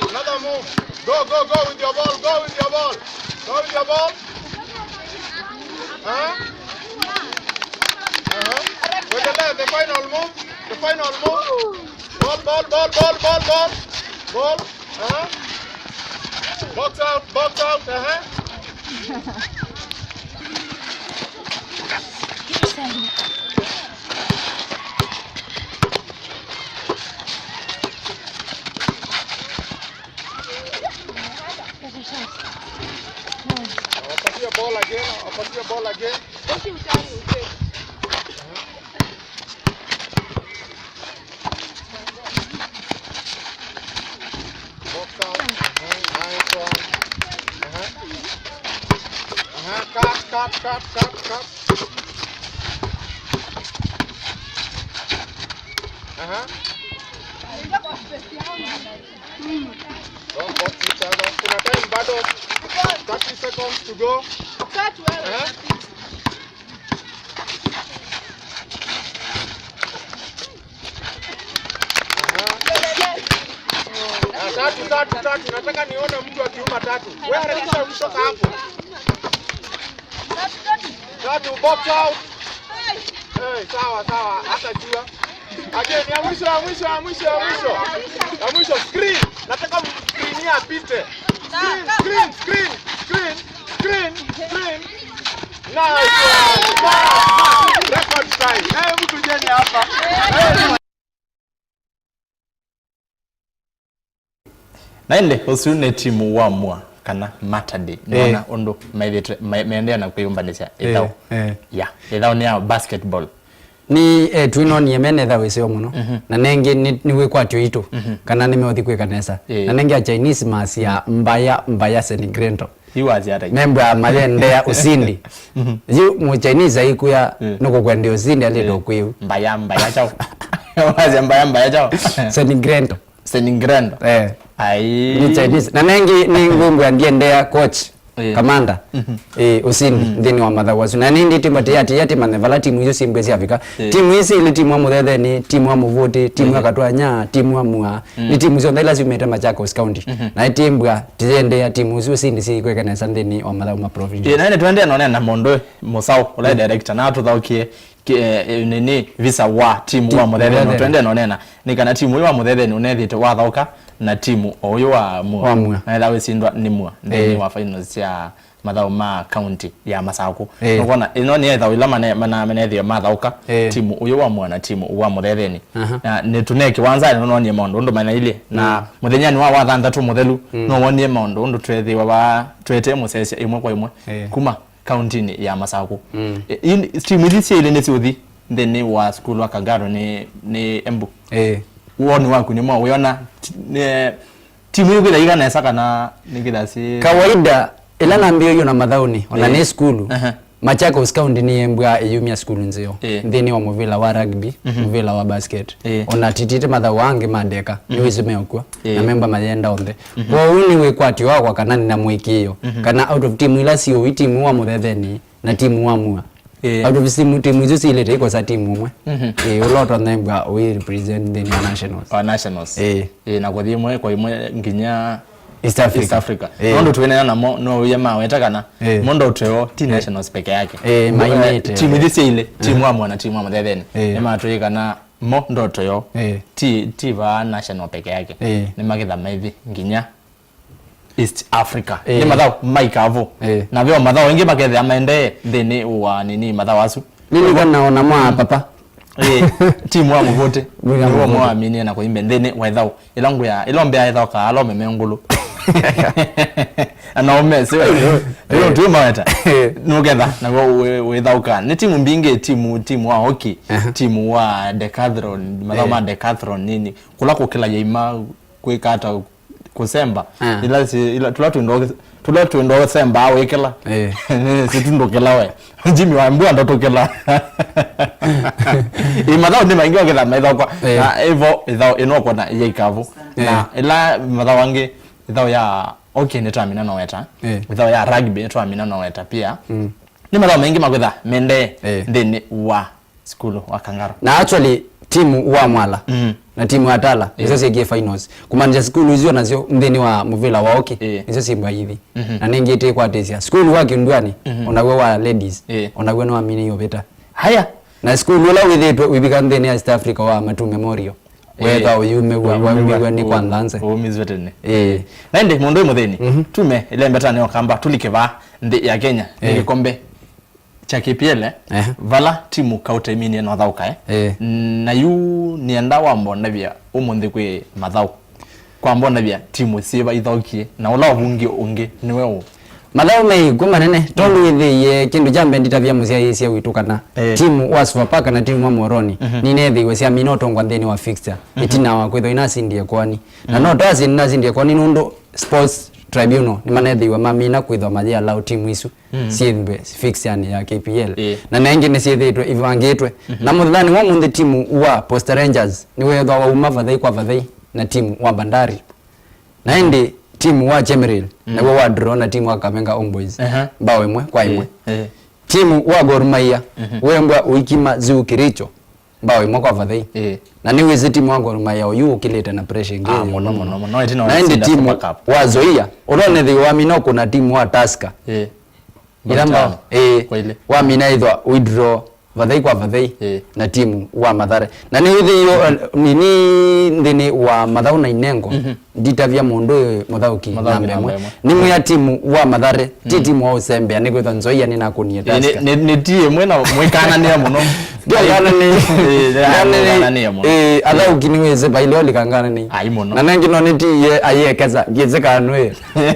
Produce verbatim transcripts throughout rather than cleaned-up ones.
Another move. Go, go, go with your ball. Go with your ball. Go with your ball. Huh? Uh-huh. With the left, the final move. The final move. Ball, ball, ball, ball, ball, ball. Ball. Uh-huh. Box out, box out. Uh-huh. Wapatie ball again, wapatie ball again. Box out. Uh-huh. Nice one. Uh-huh. Uh-huh. Cut, cut, cut, cut, cut. Uh-huh. Don't box each other. Kuna time bado. Thirty seconds to go. Uh-huh. Ah, tatu, tatu, tatu. Nataka nione mtu akiuma tatu. Wewe harakisha kutoka hapo. Tatu, box out. Hey, sawa, sawa. Hata jua. Again, ya mwisho, ya mwisho, ya mwisho, ya mwisho. Ya mwisho, screen. Nataka screen ya apite. Screen, screen, screen, screen, screen, screen. Nice one. Nice. Record time. Eh, mtu jeni hapa. Eh. Na ĩndĩ ũsu nĩ timu wa mua kana Matter Day. Eh. Nĩwona ũndũ maithĩtwe, ma-, meendeea na kwĩyũmbanĩsya ĩthaũ. Eh, eh. Ya, ĩthaũ nĩ ya basketball. Nĩ, eh, twĩnonie mena ĩthaũ ĩseo mũno. Mhm. Na nengĩ nĩ, nĩ wĩkwatyo itũ, mhm, kana nĩmeũthi kwĩka nesa. Eh. Na nengĩ a Chinese masya mbaya, mbaya Senigrento. Yu wasya ata? Membwa mayendea usindi. Mhm. Yu mu Chinese aikwĩa, mm, nũkũkwendea usindi, alĩte, eh, ũkwĩu. Mbaya, mbaya chao. Wasya mbaya, mbaya chao. Senigrento. Senigrento. Eh. Ai. Ni Chinese. Na nengĩ nĩ ngũmbwa ndiendea coach, eh, commander. Mhm. Eh, usindi, mm, nthĩnĩ wa mathaũ asu. Na nĩndĩ timu ati, ati, ati mane vala timu isu simbwe syavika. Eh. Timu isi ili timu wa Mũthetheni, timu wa Mũvũti, timu ya, eh, Katwanya, timu wa Mua. Mm. Nĩ timu syonthe ila syumĩte Machakos County. Mhm. Na itimbwa tiyendea timu isu sindi sikwĩka nesa nthĩnĩ wa mathaũ ma provincial. Ĩ, na ĩndĩ twendee none na mũndũ mũsaũ, ũla, mm, director, na atũthaũkie ki-, eh, eh, nini, visa wa timu wa Mũthetheni. Mũthetheni. Twendee none na nĩ kana timu ũyũ wa Mũthetheni ũnethĩte wathaũka na timu o ũyũ wa Mua. Wa Mua. Na etha wĩsindwa nĩ Mua nthĩnĩ, eh, wa finals sya mathaũ ma kaunti ya Masakũ. Ĩĩ. Nũkwona, ĩno nĩ ĩthaũ ĩla mane-, mana-, manethĩwe mathaũka, ĩĩ, timu ũyũ wa Mua na timu wa Mũthetheni. Aha. Na nĩtũnee kĩwanzanĩ nũnonie maũndũ ũndũ manailyĩ. Na, mm, mũthenyanĩ wa wathanthatũ mũthelu, mm, nũwonie maũndũ ũndũ twethĩwa va twete mũsesya ĩmwe kwa ĩmwe, ĩĩ, kuma kauntinĩ ya Masakũ. Mm. E, in-, timu ithi syailĩ nĩsiũthi nthĩnĩ wa sukulu wa Kangaru nĩ, nĩ Embu. Ĩĩ. Woni waku nĩ mwa wĩona ti-, nĩ, timu ĩyo kwĩtha ika nesa kana nĩ kwĩtha si kawaida? Ĩla nambĩĩie na mathaũnĩ, ona, eh, nĩ sukulu, aha, Machakos County nĩyembwa ĩyumya sukulu nzeo, eh, nthĩnĩ wa mũvĩla wa rugby, mhm, mũvĩla wa basket. Eh. Ona titite mathaũ angĩ ma ndeka, mhm, nĩwĩsĩ meũkw'a, eh, na memba mayenda onthe. Mhm. Kwoou nĩ wĩkwatyo wakwa kana nĩna mũĩkĩĩo, mhm, kana out of timu ila siũĩ, timu wa Mũthetheni na timu wa Mua, eh, out of timu, timu isu silĩte ikosa timu ũmwe, mhm, eh, ũla ũtonya embwa ũi represent nthĩnĩ wa nationals. Wa nationals. Eh. Eh, na kũthi ĩmwe kwa ĩmwe nginya East Africa. East Africa. Eh. Nũndũ twĩneena namo, no ũye maweta kana, eh, mo ndoto yo ti, eh, nationals peke yake. Eh, mo, eh, mainĩte, timu ithi syailĩ, eh, timu wa Mua na timu wa Mũthetheni, eh, nĩmatwĩe kana mo ndoto yo, eh, ti, ti va national peke yake. Eh. Nĩmaketha maithi nginya East Africa. Eh. Nĩ mathaũ maikavo. Eh. Na veo mathaũ aingĩ makethĩa maendee nthĩnĩ wa nini mathaũ asu. Nĩnĩkana ona mwa papa. Ĩĩ, timu wa Mũvũti. Mũvũti. Nĩw'o mwaminie na kũimbe nthĩnĩ wa ĩthaũ. Ĩla ngwĩa, ĩla ũmbea ĩthaũ kaa, ala ũmeme ngũlũ. Ana ũmesĩ we. Ĩla ũtwĩ maweta. Nũketha, naw'o wĩ-, wĩthaũka. Nĩ timu mbingĩ, timu, timu wa hockey, aha, timu wa decathlon, mathaũ, ĩĩ, ma decathlon nini. Kũla kũkĩla yaima, kwĩka ata kũsemba. Ah. Ila si, ila, tula twĩndwa, tula twĩndwa ũsemba wĩkĩla. Eh. Si tundũkĩla we. Jimmy wa mbua ndotũkĩla. Ĩ mathaũ nĩ maingĩ wakĩtha maithokwa. Eh. Na ĩvo ĩthaũ ĩno kona ya ikavu. Eh. Na ila mathaũ angĩ ĩthaũ ya, okay, nĩ twamina no weta. Eh. Ĩthaũ ya rugby nĩ twamina no weta pia. Mm. Nĩ mathaũ maingĩ makwĩtha mendee, eh, nthĩnĩ wa sukulu wa Kangaru. Na actually, timu wa Mwala, mm, na timu ya Tala, nĩsyo syĩkie finals. Kumaanisha sukulu icio nasyo nthĩnĩ wa mũvĩla wa ũkĩ, Ĩĩ. nĩsyo syĩmbwa ithi. Mhm. Na nĩngĩ ĩtĩkwatĩsya. Sukulu wa Kĩndwani, Mhm. onaw'o wa ladies, Ĩĩ. onaw'o nĩwaminĩie ũvĩta. Haya. Na sukulu ũla wĩthĩĩtwe ũivika nthĩnĩ ya East Africa wa Matu Memorial, Ĩĩ. wethwa ũyumĩw'a, Ũyumĩw'a, waumĩw'a nĩ kwa ũ-, Nzanze. Ũumĩzwe tene. Ĩĩ. Na ĩndĩ mũndũ wĩ mũthĩni, Mhm. tume ĩlembetanĩ o kamba, tũlike vaa nthĩ ya Kenya, nĩ Ĩĩ. kĩkombe kya K P L, eh, Ehe. vala timu kauta iminie na ũthaũka, eh. Eh. Na yu nĩenda wambondavya ũmũnthĩ kwĩ mathaũ. Kwambondavya timu syĩva ithaũkie, na ũla ũvungi ũngĩ nĩwe ũ? Mathaũ me ĩkw'ũ manene, tondũ wĩthĩie kĩndũ kya mbee nditavya mũsyaĩĩsya witũ kana Eh. timu wa Sofapaka na timu wa Moroni Mhm. ninethĩiwe syamina ũtongwa nthĩnĩ wa fixture, Mhm. ĩtina wa kwĩthwa inasindie kwani. Na Mhm. no twasindi nasindie kwani nũndũ Sports Tribunal nĩmanethĩiwe mamina kwĩthwa mayĩalaũ timu isu Mm. syĩthwe fixture-nĩ ya K P L. Ĩĩ. Na nengĩ nĩsyĩthĩĩtwe ivangĩtwe. Mhm. Na mũthenyanĩ wa ũmũnthĩ timu wa Posta Rangers nĩweethwa wauma vathei kwa vathei na timu wa Bandari. Na ĩndĩ timu wa Chemelil Mm. naw'o wa draw na timu wa Kakamega Homeboyz Ehe. mbao ĩmwe kwa ĩmwe. Ĩĩ, ĩĩ. Timu wa Gor Mahia Mhm. wembwa ũikima Zoo Kericho mbao ĩmwe kwa vathei. Ĩĩ. Na nĩwĩsĩ timu wa Gor Mahia ũyu ũkĩlĩte na pressure ĩngĩ Ah, ĩyũ mũno, mũno. Mũno, mũno. Ĩtina Na ĩndĩ ũsinda timu Super Cup. wa Nzoia, ũla ũnethĩiwe wamina ũkũna timu wa Tusker. Ĩĩ. Ila Goli mbao, tano. Ĩĩ. Kwa ile. Wamina ĩthwa withdraw vathei kwa vathei Ĩĩ. na timu wa Mathare. Na nĩwĩthĩiwe, eh, nini nthĩnĩ wa mathaũ na inengo, Mhm. nditavya mũndũ ũyũ mũthaũki Mũthaũki namba namba ĩmwe. ĩmwe. Nĩmwĩa timu wa Mathare, ti Mm. timu wa ũsembea, nĩkwĩthwa Nzoia nĩnakũnie Ĩĩ, nĩ, Tusker. nĩ, nĩ ti ĩmwe na mwĩkananĩa mũno. Ndĩkananĩ. Ĩĩ, ndĩkananĩ. Ĩĩ, athaũki nĩwĩsĩ vaile ũlikangananĩ. Ai mũno. Na nengĩ no nĩtiie ayĩekesa, ndiĩsĩ kana nũĩ.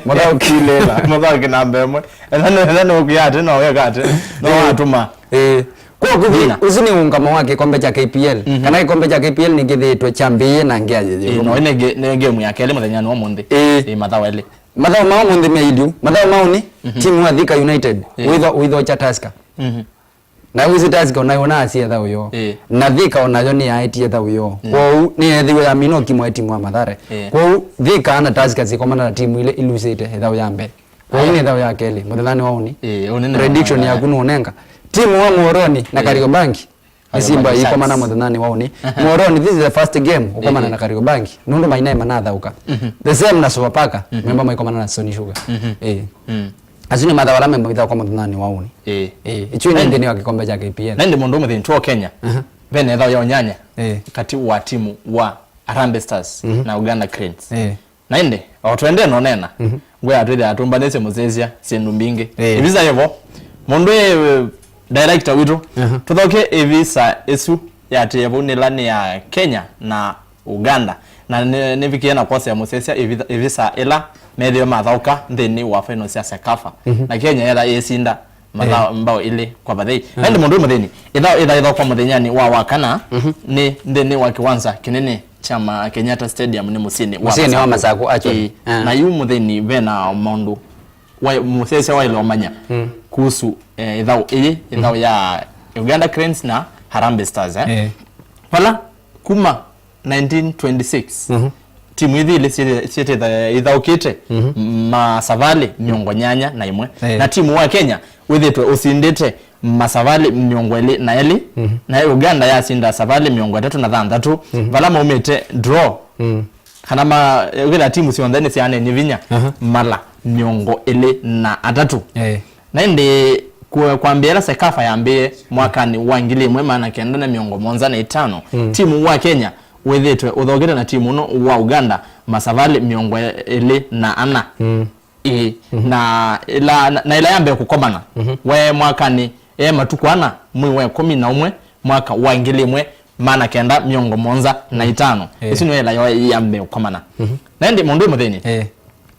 Mũthaũki lĩla. Mũthaũki namba ĩmwe. Ethwa nĩ, ethwa nĩ ũkwĩa atĩ, no wĩka atĩ. No Ĩĩ. watũma. Ĩĩ. Kwa kũthi, Thĩna. ũsu nĩ ũngamo wa kĩkombe kya K P L. Mhm. Kana kĩkombe kya K P L nĩkĩthĩĩtwe kyambĩĩe na ngĩa yĩyĩ. Ĩĩ, no, ĩnĩ nge-, nĩ game ya kelĩ mũthenyanĩ wa ũmũnthĩ. Ĩĩ. Ĩĩ, mathaũ elĩ. Mathaũ ma ũmũnthĩ me ilyu. Mathaũ mau nĩ Mhm. timu wa Thika United. Ĩĩ. Wĩtho, wĩtho cha Tusker. Mhm. Na wĩsĩ Tusker onayo naasie thaũ yoo. Ĩĩ. Na Thika onayo nĩyaetie thaũ yoo. Mm. Kwoou nĩyeethiwe yamina ũkimwa timu wa Mathare. Ĩĩ. Kwoou Thika na Tusker sikomana na timu ile ilusĩte ĩthaũ ya mbee. Kwoou Aya. nĩ ĩthaũ ya kelĩ. Mũthenyanĩ wa ũnĩ. Ĩĩ, ũnĩ nĩ Prediction mũthenyanĩ wa yaku nũnenga. Timu wa Muhoroni na Ĩĩ. Kariobangi. Kariobangi Nĩ simba Sharks. ikomana mũthenyanĩ wa ũnĩ. Aha. Muhoroni, this is the first game ũkomana Ĩĩ. na Kariobangi. Nũndũ mainae manathaũka. Mhm. The same na Sofapaka, Mhm. memba maikomana na Sony Sugar. Mhm. Ĩĩ. Mm. Asu nĩ mathaũ ala memba mĩthaũka mũthenyanĩ wa ũnĩ. Ĩĩ. Ĩĩ. Ĩchu nĩ Ĩĩ. nthĩnĩ wa kĩkombe kya K P L. Na ĩndĩ mũndũ mũthĩni twa Kenya. Aha. Vena ĩthaũ ya ũnyanya Ĩĩ. kati wa timu wa Harambee Stars Mhm. na Uganda Cranes. Ĩĩ. Na ĩndĩ, o twende no nena, Mhm. ngwĩa twĩthĩa tũmbanĩsye mũsĩsya syĩndũ mbingĩ. Ĩĩ. Ĩvisa yĩvo, mũndũ ĩ, director witũ, Aha. tũthoke ĩvisa ĩsu yatĩe vau nĩla nĩ ya Kenya na Uganda. Na nĩ, nĩvikie na kwosea mũsĩsya ĩvisa, ĩvisa ĩla methĩwe mathaũka nthĩnĩ wa final sya Sekafa. Mhm. Na Kenya yetha ĩsinda mathaũ Ĩĩ. mbao ilĩ kwa vathei. Na ĩndĩ mũndũ wĩ mũthĩni, ĩthaũ ĩthaĩthwa kwa mũthenyanĩ wa wakana Mhm. nĩ nthĩnĩ wa kĩwanza kĩnene kya ma Kenyatta Stadium nĩ mũsyĩnĩ wa Mũsyĩnĩ wa Masakũ. Masakũ, actually. Ĩĩ. Ah. Na yu mũthĩni vena maũndũ wa mũsyaĩĩsya waĩle ũmanya Mm. kuhusu, eh, ĩthaũ ĩyĩ, ĩthaũ ya Uganda Cranes na Harambee Stars, eh. Eh. Vala kuma nineteen twenty-six, Mhm. timu ithi ilĩ syĩ-, syĩtĩtha-, ithaũkĩte Mhm. masavalĩ mĩongo nyanya na ĩmwe. Eh. Na timu wa Kenya wĩthĩtwe ũsindĩte masavalĩ mĩongo ĩlĩ na elĩ, Mhm. na Uganda yasinda savalĩ mĩongo ĩtatũ na thanthatũ, Mhm. vala maumĩte draw. Mm. Kana ma, ũkĩla timu syonthe nĩsyaanenie vinya Aha. mala mĩongo ĩlĩ na atatũ. Eh. Na ĩndĩ ku-, kwambĩĩa ĩla Sekafa yambĩĩe mwakanĩ wa ngili ĩmwe maana kenda na mĩongo mũonza na ĩtano, Mm. timu wa Kenya wĩthĩtwe ũthaũkĩte na timu ũno wa Uganda masavalĩ mĩongo ĩlĩ na ana. Mm. Ĩĩ. Mhm. Na ĩla, na, na ĩla ya mbee kũkomana, Mhm. we mwakanĩ, e matukũ ana, mwei wa ĩkũmi na ũmwe, mwaka wa ngili ĩmwe maana kenda mĩongo mũonza na ĩtano. Ĩĩ. Ĩsu nĩyo ĩla yo ya mbee kũkomana. Mhm. Na ĩndĩ mũndũ wĩ mũthĩni, Ĩĩ.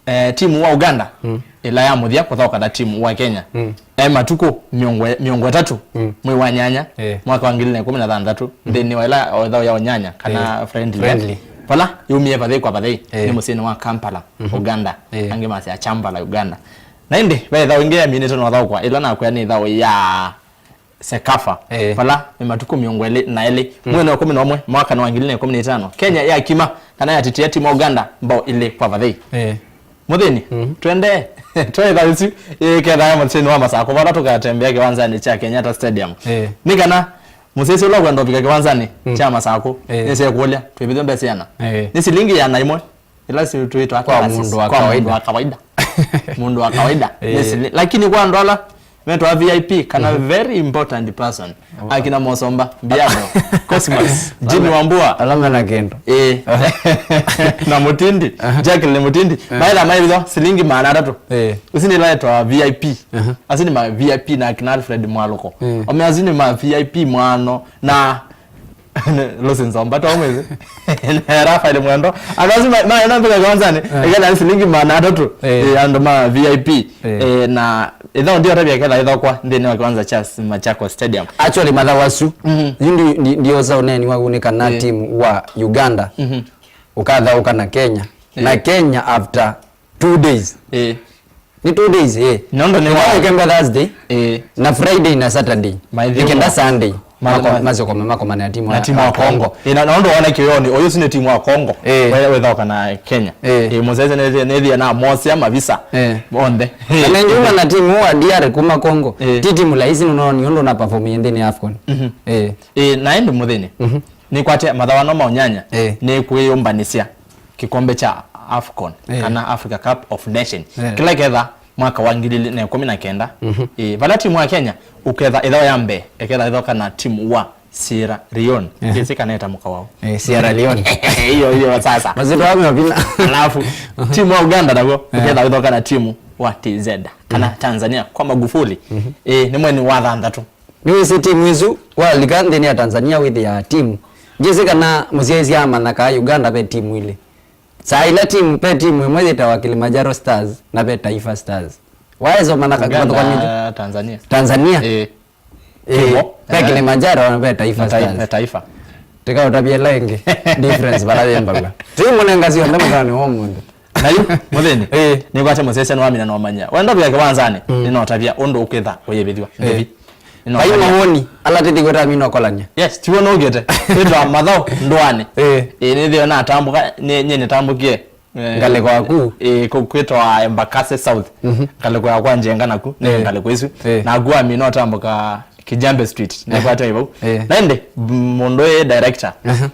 eh, timu wa Uganda, Mm. ĩla ya mũthya kũthaũka na timu wa Kenya, Mm. e matukũ mĩongo, mĩongo ĩtatũ, Mm. mwei wa nyanya, Ĩĩ. mwaka wa ngili na ĩkũmi na thanthatũ, Mm. nthĩnĩ wa ĩla o ĩthaũ ya ũnyanya, kana Ĩĩ. friendly. Friendly. Vala yumie vathei kwa vathei, Ĩĩ. nĩ mũsyĩnĩ wa Kampala, Mhm. Uganda. Ĩĩ. Angĩ masya Champala, Uganda. Na ĩndĩ, ve ĩthaũ ĩngĩ yaminĩte na ũthaũkwa, ĩla nakwĩa nĩ ĩthaũ ya Sekafa, Ĩĩ. vala nĩ matukũ mĩongo ĩlĩ na elĩ, Mm. mwei wa ĩkũmi na ũmwe, mwaka wa ngili na ĩkũmi na ĩtano, Kenya yakima kana yatĩtĩa timu wa Uganda mbao ilĩ kwa vathei. Ĩĩ. Mũthĩni, Mhm. twende, twaĩtha ĩsu, ĩkethaa mũsyĩnĩ wa Masakũ, vala tũkatembea kĩwanzanĩ kya Kenyatta Stadium. Ĩĩ. Nĩ kana Mũsyaĩĩsya ũla ũkwenda ũvika kĩwanzanĩ, mm, kya Masakũ, eh, nĩsye kũlya, twĩvĩthw'a mbesa siana? Eh. Nĩ silingi ĩana ĩmwe. Ĩla si twĩtwa kwa glasses, mũndũ wa kwa mũndũ kawaida. Wa kawaida. Mũndũ wa kawaida. Eh. Nĩ sili-, lakini kwa andũ ala metwa V I P kana, mhm, very important person. Oh. Akina Mosomba, Mbiano, Cosmas, Jimmy Wambua. Ala mena kĩndũ. Eh. Na Mutindi, aha, Jacqueline Mutindi. Eh. Maitha maivithwa silingi maana atatũ. Eh. Ũsu nĩ laetwa V I P. Aha. Asu nĩ ma V I P na akina Alfred Mwaluko. Eh. Ome asu nĩ ma V I P mwano na Lucy Nzomba, twa mwezi. Na Rafael Mwendo. Andũ asu ma, ma, na mbika kwanza ni, eh, ĩkala silingi maana atatũ. Eh. Eh, andũ ma V I P. Eh. Eh, na ĩtha ndio tabia ketha ĩthokwa nthĩnĩ wa kiwanza cha Machakos Stadium. Actually, mathaũ asu, mhm, yu ndi, ndi, ndiosa ũneeni waku nĩ kana, eh, timu wa Uganda, mhm, ũkathaũka na Kenya. Eh. Na Kenya after two days. Eh. Nĩ two days, eh. Nũndũ nĩ wa- Ĩkamba Thursday, eh, na Friday na Saturday. Maithiĩ nĩkenda mwa- Sunday. Ma- Mako-, ma- masokoma, makomana na timu na ya, timu ya Congo. Congo. Eh, na, na ũndũ wona kĩyoni, ũyũ si nĩ timu ya Congo. Eh. We, wethaũka na Kenya. Eh. Eh, mũsese nĩ, nĩ thia na mosya mavisa. Eh. Onthe. Na nĩnjuma na timu wa D R kuma Congo. Eh. Ti timu laisi nũnoni ũndũ na perform nthĩnĩ ya AFCON. Mhm. Eh. Eh, na ĩndĩ mũthĩnĩ. Mhm. Nĩkwate mathaũ ano ma ũnyanya. Eh. Nĩ kwĩyũmbanĩsya kĩkombe kya AFCON, eh, kana Africa Cup of Nation. Eh. Kĩla ketha mwaka wa ngili ili na ĩkũmi na kenda. Mhm. Ĩĩ, vala timu wa Kenya ũketha ĩthao ya mbee, ĩketha ĩthoka na timu wa Sierra Leone. Eh. Ĩsĩ kana ĩtamũka wao. Eh, Sierra Leone. Hiyo, hiyo sasa. Mazito wame wapina. Alafu, timu wa Uganda naguo, eh, ũketha ĩthoka na timu wa T Z, kana, mhm, Tanzania kwa Magufuli. Mhm. Ĩĩ, nĩ mwei wa thanthatũ. Nĩwĩsĩ timu isu, walika nthĩnĩ ya Tanzania wĩthĩaa timu. Ndyĩsĩ kana mũsyaĩĩsya amanya kaa Uganda ve timu ilĩ. Saa ila timu, ve timu ĩmwe yĩtawa Kilimanjaro Stars na ve Taifa Stars. Waesa ũmanya ka Uganda, kĩvathũkanĩtye? Tanzania. Tanzania? Ĩĩ. Ĩĩ, kĩmo, ve, eh, Kilimanjaro na ve Taifa, na Tai-, Stars. Na Taifa. Tĩka ũtavye ĩla ĩngĩ. Difference vala yĩmbaw'a. Timu nĩ ngasi yonthe mũthani wa ũmũnthĩ. Na yu, mũthĩni, ĩĩ, nĩkwate mũsese nĩwamina nomanya. Wenda vya kĩwanzanĩ, mm, nĩnotavya ũndũ ũkĩtha ũyĩvĩthw'a. Ĩĩ. Ndĩvi. Vai nĩnotavya mawoni, ala tĩthĩw'e tamina ũkolany'a. Yes, tiw'o nũkĩte. Ĩtwa mathaũ ndũanĩ. Ĩĩ. Ĩĩ, nĩthĩo natambũka, nĩ, nyie nĩtambũkie, eh, ngalĩko yaku. Ĩĩ, kũ-, kwĩtwa Embakasi South. Mhm. Ngalĩko ya kwa Njenga naku, nĩ, ĩĩ, ngalĩko isu. Ĩĩ. Naku amina ũtambũka Kijambe Street. Ĩĩ. Nĩkwate vau. Ĩĩ. Na ĩndĩ, m-, mũndũ ĩ director. Aha.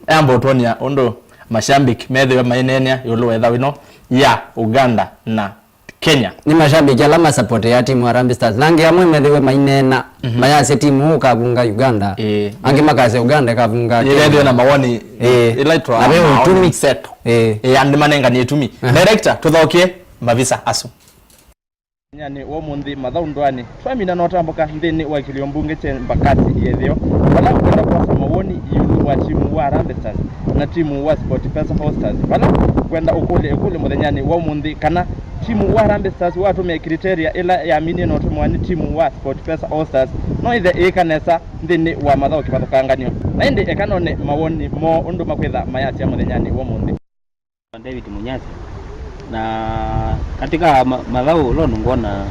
Eamba ũtwonia ũndũ mashabiki methĩwe maineenea ĩũlũ wa ĩthau ĩno ya Uganda na Kenya. Nĩ mashabiki ala masapotĩaa timu Harambee Stars. Na angĩ amwe methĩwe maineena, mhm, mayasya timu ũũ ũkavunga Uganda. Ĩĩ. Angĩ makasya Uganda ĩkavunga Kenya. Nĩvethĩwe na mawoni, ĩĩ, ila itwa na ve maoni ũtumi mseto. Ĩĩ. Ĩĩ, andũ manenganie itumi. Aha. Director, tũthaũkĩe mavisa asu. Mũthenyanĩ wa ũmũnthĩ mathaũ ndũanĩ, twamina na ũtambũka nthĩnĩ wa kĩlio mbunge kya Embakasi ya ĩtheo, vala ũkwenda kwosa mawoni ĩũlũ wa timu wa Harambee Stars na timu wa SportPesa All Stars, vala ũkwenda ũkũlya ĩkũlyo mũthenyanĩ wa ũmũnthĩ kana timu wa Harambee Stars watũmĩa criteria ĩla yaminie na ũtũmĩwa nĩ timu wa SportPesa All Stars no ĩthe ĩĩka nesa nthĩnĩ wa mathaũ kĩvathũkanganyo. Na ĩndĩ eka none mawoni moo ũndũ makwĩtha mayasya mũthenyanĩ wa ũmũnthĩ. David Munyasi. Na katika ma-, mathaũ ũla ũndũ ngwona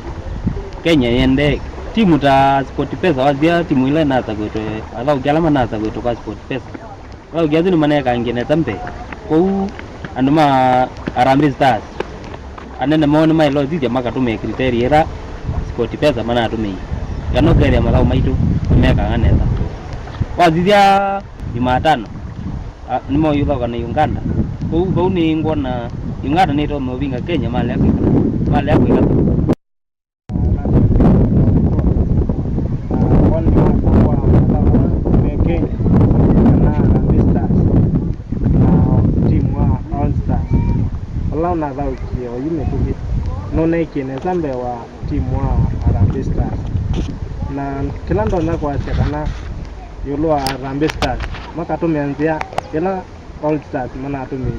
Kenya yende timu ta SportPesa, wazia timu ila inasakĩtwe, athaũki ala manasakĩtwe kwa SportPesa, athaũki asu nĩmanekangie nesa mbee. Kwoou andũ ma Harambee Stars, anene moo nĩmaĩle ũsisya makatũmĩa criteria ĩla SportPesa manatũmĩie, kana ũkethĩa mathaũ maitũ nĩmekaa nesa. Wasisya Jumatano, a, nĩmoyũthaũka na Uganda. Kwoou vau nĩngwona Uganda nĩtonya ũvinga Kenya malea kwĩka, malea kwĩka. Kenya, kana Harambee Stars, na timu wa All Stars. Ũla ũnathaũkie oyu mĩtũkĩ, nũneekie nesa mbee wa timu wa Harambee Stars. Na kĩla ndonya kwasya kana ĩũlũ wa Harambee Stars, makatũmĩa nzĩa ĩla All Stars manatũmĩie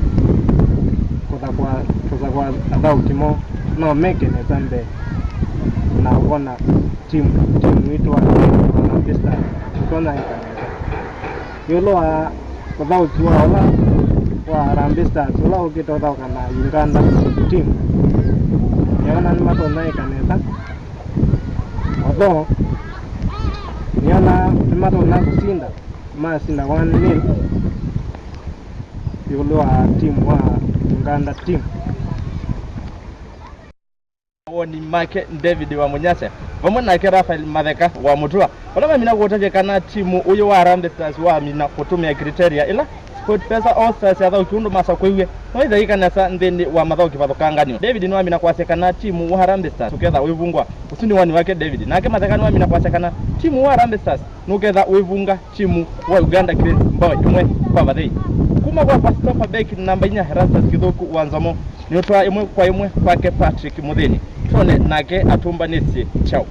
kũsakũa, kũsakũa athaũki moo, no meke nesa mbee na ũkona timu, timu witũ wa Harambee Stars ũtonya ĩka nesa. Ĩũlũ wa ũthaũki wa ũla wa Harambee Stars, ũla ũkĩte ũthaũka na Uganda team, nĩona nĩmatonya ĩka nesa. Although nĩona nĩmatonya kũsinda, masinda one nil ĩũlũ wa team wa Uganda team. Mawoni make David wa Mũnyasya vamwe nake Raphael Matheka wa Mũtua, vala mamina kũtavya kana timu ũyũ wa Harambee Stars wamina kũtũmĩa criteria ĩla SportPesa All Stars athaũki ũndũ masakũiw'e no ĩthaĩka nesa nthĩnĩ wa mathaũ kĩvathũkanganyo. David nĩwamina kwasya kana timu wa Harambee Stars ũketha ũivungwa. Ũsu nĩ woni wake David. Nake Matheka nĩwamina kwasya kana timu wa Harambee Stars nũketha ũivunga timu wa Uganda Cranes mbao ĩmwe kwa vathei. Kuma kwa Christopher Beck namba inya, Erastus Kĩthũku wa Nzomo nĩũtwaa ĩmwe kwa ĩmwe kwake Patrick Mũthĩni. Twone nake atũmbanĩsye kyaũ.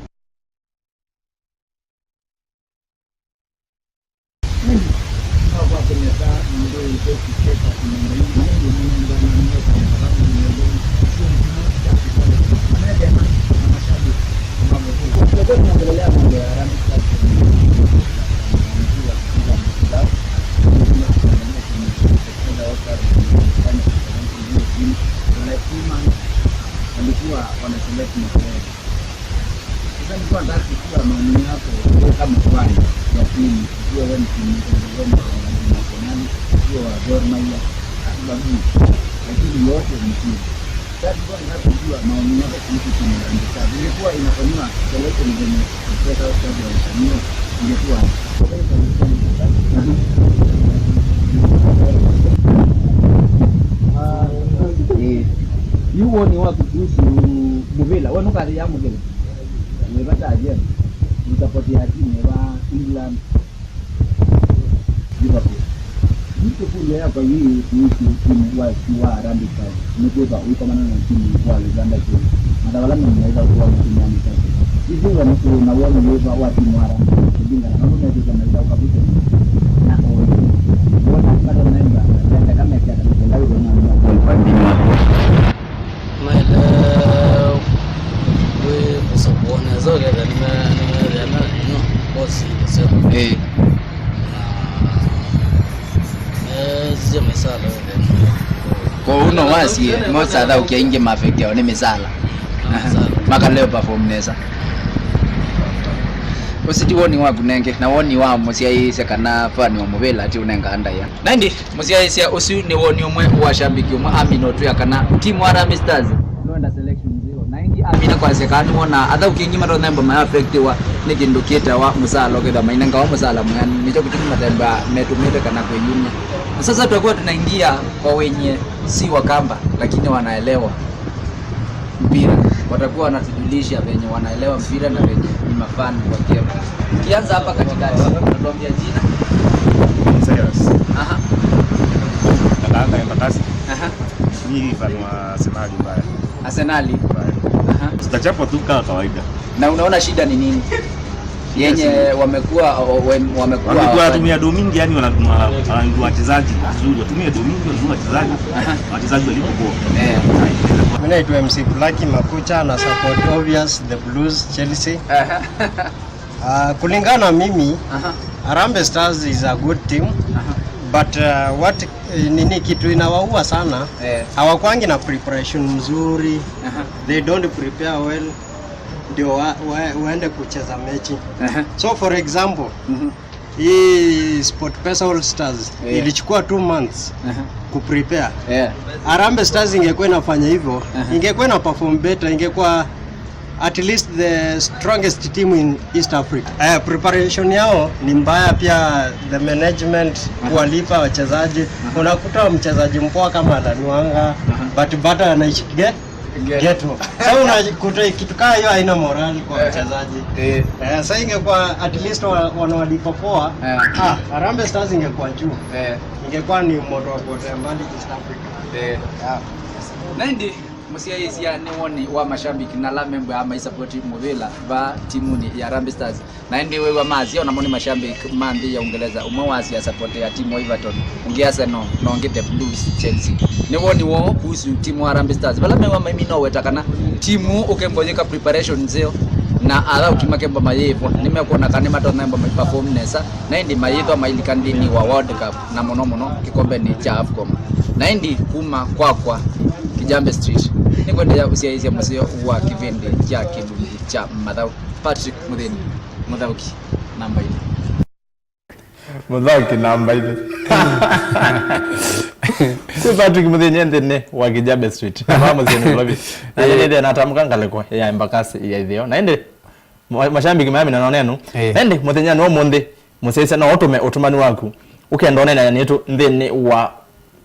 Walikuwa wanaselect maplayer. Sasa nilikuwa nataka kujua maoni yako wewe kama fan wa timu, kujua wewe ni timu gani, wewe ni wa Arsenal, kujua wa Gor Mahia, sababu lakini yote ni timu. Sasa nilikuwa nataka kujua maoni yako kuhusu timu ya Harambee Stars. Ingekuwa inafanyiwa selection venye State House Stars walifanyiwa, ingekuwa Eh, yu woni waku kuhusu mũvĩla, we nũkathĩĩa mũvĩla? Nĩva ta Jen, nĩsapoti ya timu ĩva England, Liverpool. Yu kĩkũlyo yakwa yĩ kuhusu timu wa, wa Harambee Stars. Nĩkwĩthwa ũikomana na timu kwa Uganda Cranes. Matha vala menyaiva kuwa matimu ya mĩtatu. Ithyĩ we nĩtũĩ na woni wĩva wa timu wa Harambee Stars kũlingana na ũndũ methĩĩtwe maithaũka vĩtũkĩ na ũĩ. Wona bado memba, tendeka mekĩata mĩtenda wĩthĩna mwa kwa mpandinwa. Maele wĩ kũsapua nesa ũkethĩa nĩme- nĩmeethĩa na ino bosi kusema. Eh. Na eh, sije misala. Kwoou no wasie mosathaũkia ingĩ mafekeo nĩ mĩsala. Aha. Makaleo perform nesa. Ũsu ti woni waku nenge, na woni wa mũsyaĩĩsya kana fani wa mũvĩla ati ũnengaa ndaĩa. Na ĩndĩ mũsyaĩĩsya ũsu nĩ woni ũmwe wa shambiki ũmwe amina ũtwĩa kana timu Harambee Stars nũenda selection nzeo, na ĩngĩ amina kwasya kana nĩwona athaũki aingĩ matonya mba mayaafektiwa nĩ kĩndũ kĩtawa mũsala, ũkethwa mainengawa mũsala mwĩanu, nĩkyo kĩtumi mathemba metũmĩte kana kwĩyumya. Na sasa tutakuwa tunaingia kwa wenye si Wakamba lakini wanaelewa mpira, watakuwa wanatujulisha venye wanaelewa mpira na venye ni mafan wa game. Ukianza hapa katikati, unatuambia jina? Cyrus. Aha. Nataka Embakasi. Aha. Mimi fan wa Arsenal mbaya. Arsenal. Mbaya. Aha. Tutachapwa tu kama kawaida. Na unaona shida ni nini? Yenye wamekuwa, o- wem- wamekuwa Wamekuwa hawafanyi- watumia do mingi, yani wanatuma wanatuma wachezaji vizuri, watumia do mingi, wanatuma wachezaji, wachezaji walipo bora. Eh. Mi naitwa M C Black Makucha, na support obvious the Blues, Chelsea. Aha. Ah, kulingana na mimi, Aha. Harambee Stars is a good team, Aha. but uh, what eh, nini kitu inawaua sana, Eh. hawakwangi na preparation mzuri. Aha. They don't prepare well, ndio wa, wa, waende kucheza mechi. Aha. So for example, Mhm. hii SportPesa All Stars Yeah. ilichukua two months Aha. kuprepare. Yeah. Harambee Stars ingekuwa inafanya hivyo, Aha. ingekuwa ina perform better, ingekuwa at least the strongest team in East Africa. Eh, preparation yao ni mbaya pia, the management, Aha. kuwalipa wachezaji. Aha. Unakuta mchezaji mpoa kama Alan Wanga, Aha. but bado anaishi ge- Ghetto. Ghetto. So unakuta kitu kama hiyo haina morali kwa Eh. wachezaji. Eh. Eh, sasa ingekuwa at least wa- wanawalipa poa. Eh. Ah, Harambee Stars ingekuwa juu. Eh. Ingekuwa ni moto wa kuotea mbali East Africa. Eh. Yeah. Na ĩndĩ mũsyaĩĩsya nĩ woni wa mashambiki na ala membwa maisapoti mũvĩla va timunĩ ya Harambee Stars. Na ĩndĩ wĩw'a masya, o namo nĩ mashabiki ma nthĩ ya Ũngelesa, ũmwe wasya asapotĩa timu wa Everton, ũngĩ Arsenal, na ũngĩ the Blues, Chelsea. Nĩ woni woo kuhusu timu wa Harambee Stars. Vala mew'a maimina ũweta kana timu ũkemba ũyĩka preparation nzeo, na athaũki makemba mayĩĩvwa, nĩmekwona kana nĩmatonya emba maiperform nesa, na ĩndĩ mayĩthwa mailika nthĩnĩ wa World Cup, na mũno mũno kĩkombenĩ kya AFCON. Na ĩndĩ kuma kwakwa, Kijambe Street, nĩkwendeea ũsyaĩĩsya mũseo wa kĩvĩndĩ kya kĩlungu kya mathaũ. Patrick Mũthĩni, mũthaũki namba ilĩ. Mũthoki namba ilĩ. Kwĩ Patrick Mũthĩni nthĩnĩ wa Kijabe Street. Na vaa mũsyĩnĩ Nairobi. Na nĩthĩa natamũka ngalĩko ya Embakasi ya ĩtheo. Na ĩndĩ, ma-, mashabiki maya mĩnano nenu. Eh. Na ĩndĩ, mũthenya nĩ ũmũnthĩ, mũsyaĩĩsya no ũtũme ũtũmani waku. Ũkenda ũneenany'a nĩtũ nthĩnĩ wa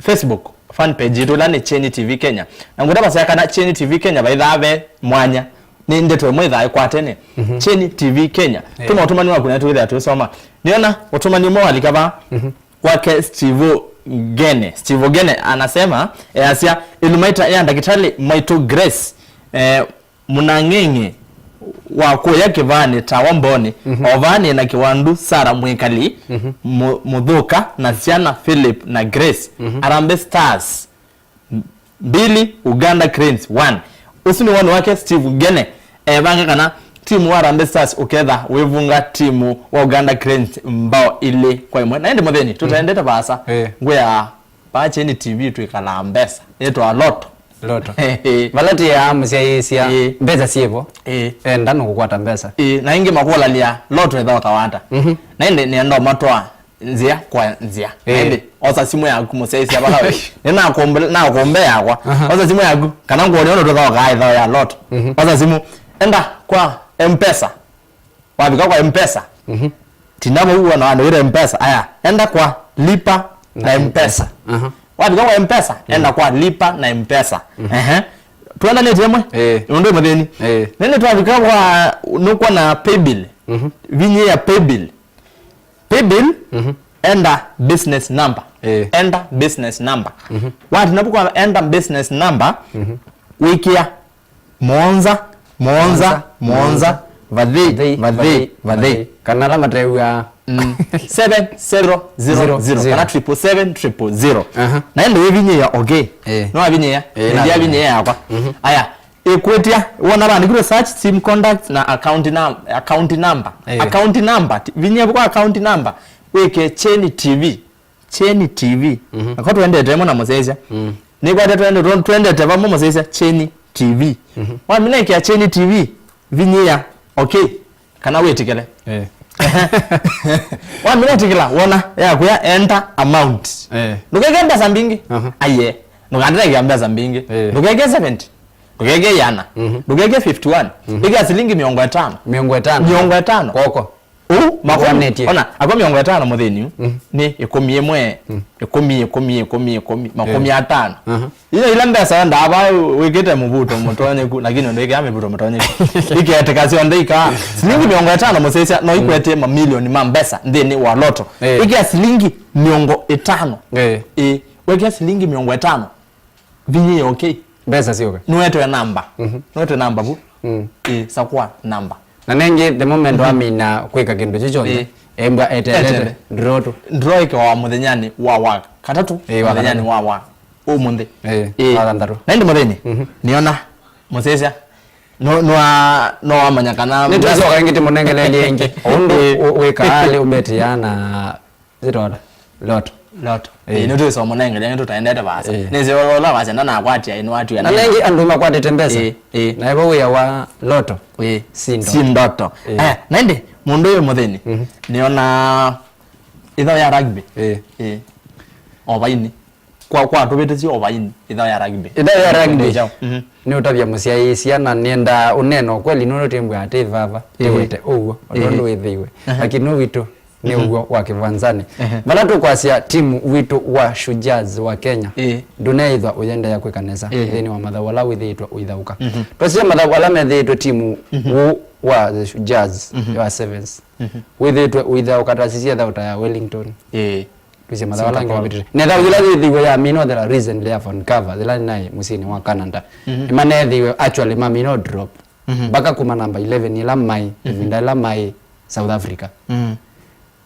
Facebook fan page yitũ ĩla nĩ Kyeni T V Kenya. Na ngwenda vasya kana Kyeni T V Kenya vaithaa ve mwanya. Nĩ ndeto ĩmwe ĩthaa ĩkwatene. Mhm. Kyeni T V Kenya. Eh. Tũma ũtũmani waku na tũithĩa tũisoma. Nĩona ũtũmani ũmwe walika vaa. Mhm. Kwake Steve Gene. Steve Gene anasema, easya, ĩlumaita ya ndakĩtalĩ maitũ Grace, eh, mũnang'eng'e wa kũya kĩvaanĩ tawa Mboni, mhm, o vaa nĩ na kĩwandu Sarah Mwĩkali, mhm, Mu-, Mũthũka na syana Philip na Grace. Mhm. Harambee Stars. Mbili, Uganda Cranes, one. Ũsu nĩ woni wake Steve Gene. Evanga kana timu wa Harambee Stars ũketha wĩvunga timu wa Uganda Cranes mbao ilĩ kwa ĩmwe. Na ĩndĩ mũthĩni, tũtaendete vaasa. Eh. Ngwĩa vaa Kyeni T V twĩkalaa mbesa. Yĩtwa Lotto. Lotto. Vala tĩaa mũsyaĩĩsya, eh, mbesa syĩvo. Eh. Enda nũkũkwata mbesa. Eh, na ĩngĩ makũlalya Lotto ĩthaũkawa ata. Mhm. Na ĩndĩ nĩenda ũmatwaa nzĩa kwa nzĩa. Eh. Ĩndĩ, osa simũ yaku mũsyaĩĩsya vala we. Nĩ nakombe-, nakombe yakwa. Aha. Osa simũ yaku, kana ngũonea ũndũ tũthaũkaa ĩthao ya Lotto. Mhm. Osa simũ, enda kwa M-Pesa. Wavika kwa M-Pesa. Mhm. Tinda vau wona wandĩkĩte M-Pesa. Aya, enda kwa Lipa na M-Pesa. Aha. Wavika kwa M-Pesa, mhm, enda kwa Lipa na M-Pesa. Mhm. Ehe. Twendanĩtye ĩmwe? Eh. Ũndũ mũthĩni. Eh. Nĩndĩ twavika kwa, nũkwona paybill. Mhm. Vinyĩa paybill. Paybill, mhm, enda business number. Eh. Enda business number. Mhm. Watina vu kwa enda business number, mhm, wĩkĩa mũonza, mũonza, mũonza, mũonza, vathei, vathei, vathei, vathei, vathei. Kana ala matew'aa. Mm. Seven zero zero zero, zero, zero, kana triple seven triple zero. Aha. Na ĩndĩ wĩvinyĩĩa okay. Eh. Nĩwavinyĩĩa? Eh, nĩndiavinyĩĩa yakwa. Mhm. Aya, ĩkwĩtya, wona vandĩkĩtwe search sim contacts na account num-, account number. Eh. Account number, ti-, vinyĩa kwa account number, wĩke Kyeni T V. Kyeni T V. Mhm. Nako twendete ĩmwe na mũsyaĩĩsya. Mm. Nĩkwatya twende-, twe-, twendete vamwe mũsyaĩĩsya Kyeni T V. Mhm. Wamina ĩkĩa Kyeni T V, vinyĩĩa okay. Kana wĩtĩkĩle. Eh. Wamina ĩtĩkĩla, wona, yakwĩa enter amount. Eh. Ndũkeke mbesa mbingĩ. Aha. Aye. Ndũkandĩkĩa mbesa mbingĩ. Eh. Ndũkeke seventy. Ndũkeke iana. Mhm. Ndũkeke fifty-one. Mhm. Ĩkĩa silingi mĩongo ĩtano. Mĩongo ĩtano. Mĩongo ĩtano. Kwoko. Ũu, makũmi. Ũanĩtye. Ona, ako mĩongo ĩtano mũthĩni ũũ, mm, nĩ ĩkũmi ĩmwe, mm, ĩkũmi, ĩkũmi, ĩkũmi, ĩkũmi, makũmi, eh, atano. Aha. Ila, ila mbesa wendaa vaa wĩkĩte mũvuto mũtonyeku, lakini ũndũ ĩkĩa mĩvuto mũtonyeku. Iketĩka syonthe ikaa. Silingi mĩongo ĩtano mũsyaĩĩsya, no, mm, ikwetye mamilioni ma mbesa nthĩnĩ wa Lotto. Eh. Ĩkĩa silingi mĩongo ĩtano. Eh. Ĩ, wekĩa silingi mĩongo ĩtano. Vinyĩĩa okay. Mbesa syũke. Nũetwe namba. Mhm. Nũetwe namba vu. Mm. Ĩ, sakwa namba. Na nengĩ, the moment, mhm, wamina kwĩka kĩndũ kyu kyonthe, ĩ, embwa etelete. Etele. Draw tu. Draw ĩkawa mũthenyanĩ wa wa katatũ, ĩ, wa mũthenyanĩ katatũ wa wa ũmũnthĩ. Ĩ, ĩ, wa thanthatũ. Na ĩndĩ mũthĩni, mhm, nĩona mũsyaĩĩsya. No, no, no wamanya kana nĩtwacoka ĩngĩ tĩmũnengeleelye ĩngĩ. O ũndũ, ĩ, wĩkaa lĩ ũmbetĩaa na Zitwala. Lotto. Lotto. Eh. Eh, nĩtwĩsomũnengele, nĩtũtaendete vaasa. Eh. Nĩsĩ ũla wasya ndanakwatia, ĩ, nĩwatwĩa na nĩ nengĩ andũ makwatĩte mbesa. Eh, eh. Na ĩvo wĩa wa Lotto. Eh. Si ndoto. Si ndoto. Eh. Eh, na ĩndĩ, mũndũ ũyũ mũthĩni, mhm, nĩona ĩthao ya rugby. Eh. Eh. Ovaini. Kwa, kwa tũvĩtĩsye ovaini, ĩthao ya rugby. Ĩthao ya rugby. Mhm. Nĩ ũtavya mũsyaĩĩsya na nĩenda ũneena ũkweli nũndũ tĩmbwa atĩ vava, eh, tĩwete ũw'o, o tondũ, eh, wĩthĩiwe. Aha. Lakini ũwitũ nĩ, mhm, ũw'o wa kĩvanzanĩ. Ehe. Vala tũkwasya timu witũ wa Shujaz wa Kenya, ĩĩ, ndũneĩthwa ũyendeea kwĩka nesa, ĩĩ, nthĩnĩ wa mathaũ ala wĩthĩĩtwe ũithaũka. Mhm. Twasisya mathaũ ala methĩĩtwe timu, mhm, ũũ wa the Shujaz, mhm, wa Sevens, mhm, wĩthĩĩtwe ũithaũka, twasisya thaũ ta ya Wellington. Ĩĩ. Twĩsĩ mathaũ ala angĩ mavĩtĩte. Na thaũ yĩla yĩthĩiwe ya Minothera recently ya Von Cover, yĩla nĩnaĩ mũsyĩnĩ wa Canada. Mhm. Nĩmaneethĩiwe actually mamina drop. Mhm. Mpaka kuma namba eleven ĩla maĩ, mhm, ĩvinda ĩla maĩ South Africa. Mhm.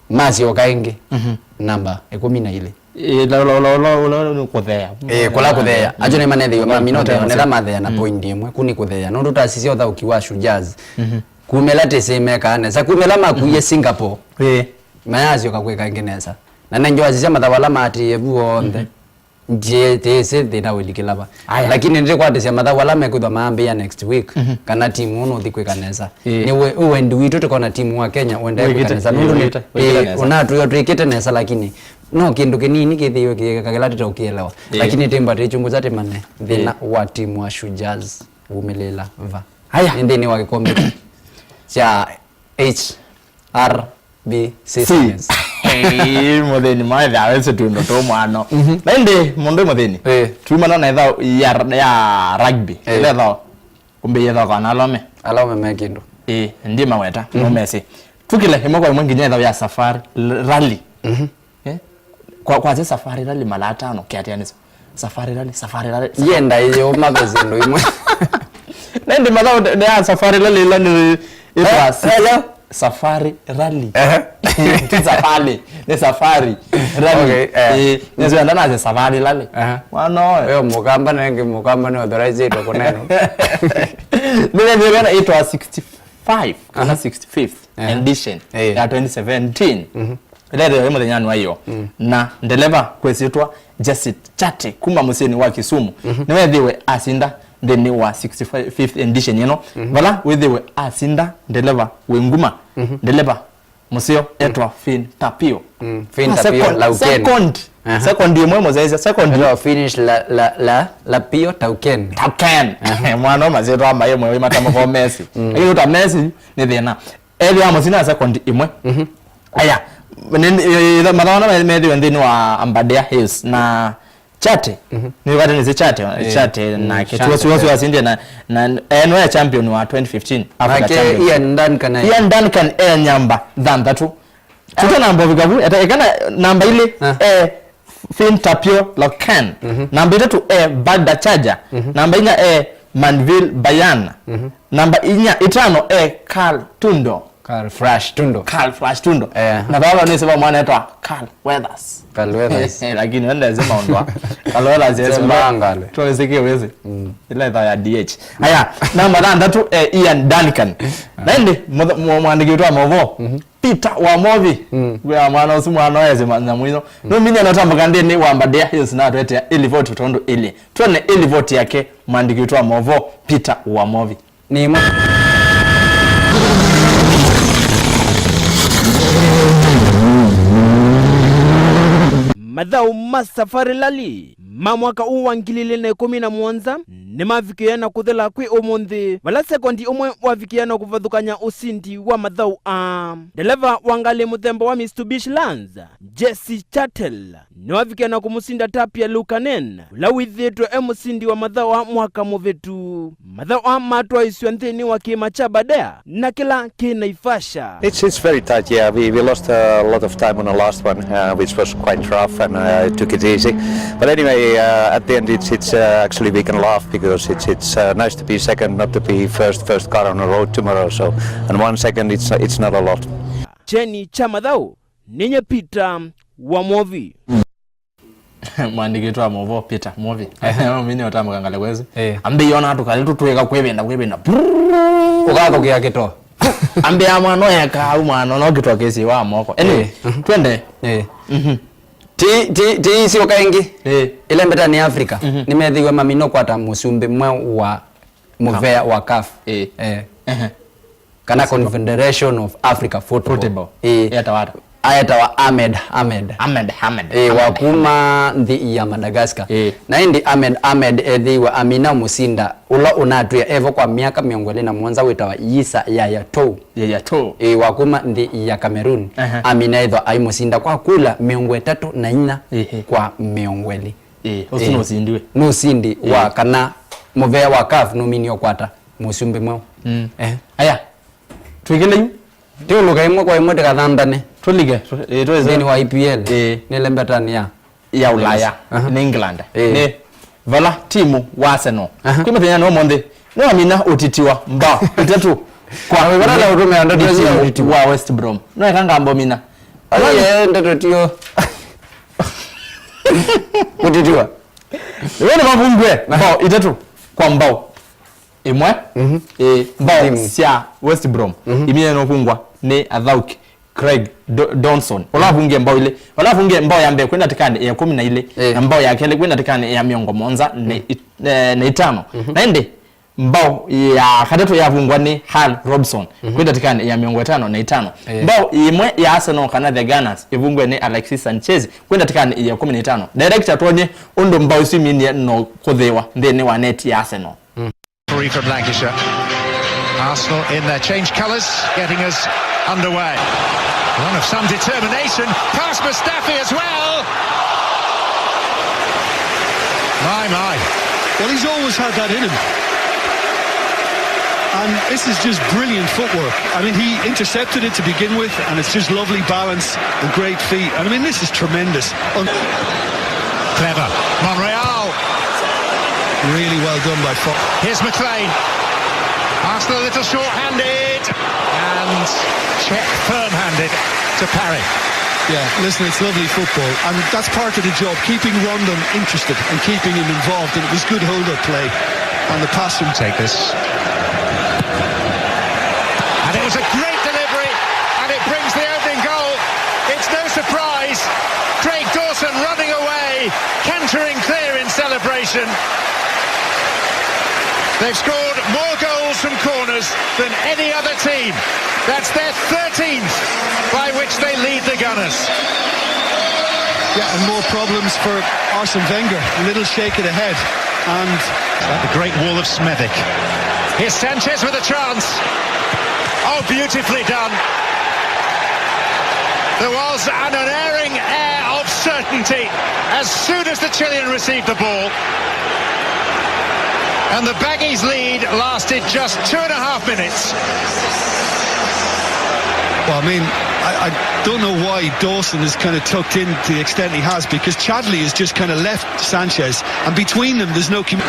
Masyoka ĩngĩ, mhm, namba ĩkũmi na ilĩ. Ĩ, la, la, la, la, la, la, nĩ kũthea. Ĩ, kũla kũthea. Mhm. Ajo nĩ manethĩiwe mamina kũthea, kũthea, nĩla mathea na, mhm, point ĩmwe. Ku nĩ kũthea. Nũndũ twasisya ũthaũki wa Shujaz. Mhm. Kumĩla tĩsĩ mekaa nesa. Kumĩla makuie, mhm, Singapore. Ĩ. Mayasyoka kwĩka ĩngĩ nesa. Na nengĩ wasisya mathaũ ala maatĩĩe vu onthe. Mhm. Nje tese thĩna wĩlikĩla va. Aya. Lakini nĩtĩkwatĩsya mathaũ ala mekwĩthwa maambĩĩa next week, kana timu ũũ nũthi kwĩka nesa. Ĩĩ. Nĩ we-, wendi witũ tũkona timu wa Kenya ũendee kwĩka nesa. Nũndũ nĩ-, wĩkĩte, wĩkĩte ĩĩ, nesa. Ũnatwĩa twĩkĩte nesa, lakini no kĩndũ kĩnini kĩthĩiwe kĩkakĩla tũteũkĩelewa. Ĩĩ. Lakini tĩmba tĩchunguza tĩmane thĩna wa timu wa Shujaz wumĩlĩĩla va. Aya. Nĩ nthĩnĩ wa kĩkombe kya H R B C. Hey, mũthĩni maetha awese twĩndo tũ mwano. Na ĩndĩ mũndũ mũthĩni. Eh. Tumana na ĩtha ya, ya rugby. Eh. Ĩla ĩtha kumbe ĩtha kwa na alome. Alome me kĩndũ. Eh, ndi maweta, no mesi. Tukile ĩmwe kwa ĩmwe nginya ĩtha ya safari l-, rally. Eh? Kwa, kwa safari rally mara atano kiatianisa. Safari rally, safari rally. Yenda iyo mavesi ndo imwe. Nende mathaũ nde ya safari rally ila nĩ ĩtwa. Eh, hello. Safari rally. Eh. Ti safari, nĩ safari rally. Okay, eh. Eh, nĩsyo enda nase safari rally. Eh. Mwana oyo. Yo mukamba nenge mukamba nĩ authorized kũnena. Nĩ ndio ĩtwa sixty-five kana sixty-fifth edition ya twenty seventeen. Ĩla ĩthĩwe ĩ mũthenyanĩ wa ĩyo. Na ndeleva kwĩsĩtwa Jesse Chate kuma mũsyĩnĩ wa Kisumu nĩwethĩwe asinda nthĩnĩ wa sixty-fifth edition ĩno, vala wĩthĩwe asinda ndeleva wĩ nguma, ndeleva mũseo etwa Finn Tapio. Finn Tapio, second, Lauken. Second, second ĩmwe mũsyaĩsya, second. Etwa Finish la, la, la, Lapio Tauken. Tauken. Mwana ũmwe asyĩtwa maĩ mwe wĩ matamũko Messi. Lakini ũta Messi nĩ thĩna. Ethĩwa mũsina second ĩmwe. Aya, mathaũ na methĩwe nthĩnĩ wa Aberdare Hills na Chate. Nĩwĩkate nĩsĩ Chate, Chate na Chate. Kĩtuo siwo siwasindie na, na enwe champion wa twenty fifteen Africa champion. Ian Duncan. Ian Duncan e nyamba thanthatũ. Tuta namba vikavu, eka na namba ilĩ e Finn Tapio Loken. Namba itatũ e Bagda Chaja. Namba inya e Manville Bayan. Namba inya, itano e Carl Tundo. Carl Flash Tundo. Carl Flash Tundo. Eh. Na vava nĩsĩ va mwana etwa Carl Weathers. Carl Weathers. Eh, lakini wende zi maũndũ a. Carl Weathers yesi. Mbangale. Tuwezi kiwezi. Ila itha ya D H. Aya, namba thanthatũ e Ian Duncan. Na ĩndĩ mũth-, mũ-, mwandĩki witũ wa maũvoo. Peter Wamovi. Wĩa mwana ũsu mwana oesĩ nyamũ ino. Nũminie nũtambũka nthĩnĩ wa Aberdare Hills na atwetea ĩlivoti tondũ ĩlĩ. Twene ĩlivoti yake mwandĩki witũ wa maũvoo Peter Wamovi. Nĩ ĩmwe. Mathaũ ma Safari Rally ma mwaka ũũ wa ngili ilĩ na ĩkũmi na mũonza nĩmavikĩe na kũthela kwĩ ũmũnthĩ, vala sekondi ũmwe wavikĩe na kũvathũkany'a ũsindi wa mathaũ aa. Ndeleva wa ngalĩ mũthemba wa Mitsubishi Lancer, Jesse Chattel, nĩwavikĩe na kũmũsinda Tapia Lukanen, ũla wĩthĩĩtwe e mũsindi wa mathaũ aa mwaka mũvĩtu. Mathaũ aa matwaĩsw'e nthĩnĩ wa kĩĩma kya Aberdare, na kĩla kĩ Naivasha. It's, it's very tight, yeah. We, we lost a lot of time on the last one, uh, which was quite rough, and uh, I took it easy. But anyway, uh, at the end, it's, it's uh, actually we can laugh because it's, it's uh, nice to be second, not to be first, first car on the road tomorrow. So, and one second, it's, it's not a lot. Kyeni kya mathaũ, nĩ nyie Peter Wamovi. Mwandĩki witũ wa maũvoo Peter Mwovi. Mine ũtamũka ngale kwezi. Eh. Ambĩie ona tũkalĩ tũtwĩka kwĩvinda, kwĩvinda. Ũkathũkĩa kĩtoo. Ambĩa mwana ũyeka au mwana no kĩtoo kĩsiwa moko. Anyway, eh, twende. Eh. Mhm. Ti, ti, ti isyoka ĩngĩ. Eh. Ĩla mbetanĩ ya Africa. Mhm. Nĩmethĩiwe mamina ũkwata mũsumbĩ mweũ wa mũvea wa CAF. Eh. Eh. Ehe. Kana Confederation of Africa Football. Football. Eh. Etawa ata? Aetawa Ahmed Ahmed. Ahmed Ahmed. Eh, wa kuma nthĩ ya Madagascar. Eh. Na ĩndĩ Ahmed Ahmed ethĩiwe amina mũsinda ũla ũnatwĩa evo kwa myaka mĩongo ĩlĩ na mũonza wĩtawa Yisa Yaya Toure. Yaya Toure. Eh, wa kuma nthĩ ya Cameroon. Aha. Amina ethwa aimũsinda kwa kula mĩongo ĩtatũ na inya, ehe, kwa mĩongo ĩlĩ. Eh, ũsu, eh, nũsindiwe. Nũsindi wa, eh, kana mũvea wa CAF nũminie ũkwata mũsumbĩ mweũ. Mm. Eh. Aya. Twĩkĩle yu. Tiũlũka ĩmwe kwa ĩmwe tĩkathanthane. Tũlike. Tũ-, eh, twĩse. Nthĩnĩ wa E P L. Eh. Nĩ lembetanĩ ya. Ya Ulaya. Aha. Nĩ England. Eh. Nĩ vala timu wa Arsenal. Aha. Kwĩ mũthenya nĩ ũmũnthĩ. Nĩwamina ũtitiwa mbao itatũ kwa. Na wĩvala na ũtũmĩa ndeto cia ũtitiwa. Wa West Brom. No eka ngamba ũmina. Aye, ndeto tio. Ũtitiwa. Wene mavungwe. Aha. Mbao itatũ kwa mbao ĩmwe, mhm, eh, mbao, timu, sya West Brom, mhm, imine nũvungwa nĩ athaũki Craig Do- Dawson, ũla avungie mbao ilĩ, ũla avungie mbao ya mbee kwĩ ndatĩkanĩ ya ĩkũmi na ilĩ, eh, na mbao ya kelĩ kwĩ ndatĩkanĩ ya mĩongo mũonza na it- eh, na itano. Na ĩndĩ mbao ya katatũ yavungwa nĩ Hal Robson kwĩ ndatĩkanĩ ya mĩongo ĩtano na itano. Eh. Mbao ĩmwe ya Arsenal kana the Gunners ĩvungue nĩ Alexis Sanchez kwĩ ndatĩkanĩ ya ĩkũmi na itano. Director twonie ũndũ mbao isu iminie no kũthĩwa nthĩnĩ wa neti ya Arsenal. Referee from Lancashire. Arsenal in their change colours, getting us underway. One of some determination. Past Mustafi as well. My, my. Well, he's always had that in him. And this is just brilliant footwork. I mean, he intercepted it to begin with, and it's just lovely balance and great feet. And I mean, this is tremendous. Un- Clever. Monreal. Really well done by Fox. Here's McLean. Arsenal a little short-handed. And Cech firm-handed to parry. Yeah, listen, it's lovely football, and that's part of the job, keeping Rondon interested and keeping him involved, and it was good hold-up play, and the pass from Take this. And it was a great delivery, and it brings the opening goal. It's no surprise. Craig Dawson running away, cantering clear in celebration. They've scored more goals from corners than any other team. That's their thirteenth by which they lead the Gunners. Yeah, and more problems for Arsene Wenger. A little shake of the head. And the great wall of Smethwick. Here's Sanchez with a chance. Oh, beautifully done. There was an unerring air of certainty as soon as the Chilean received the ball. And the Baggies' lead lasted just two and a half minutes. Well, I mean, I, I don't know why Dawson is kind of tucked in to the extent he has, because Chadli has just kind of left Sanchez, and between them, there's no commu-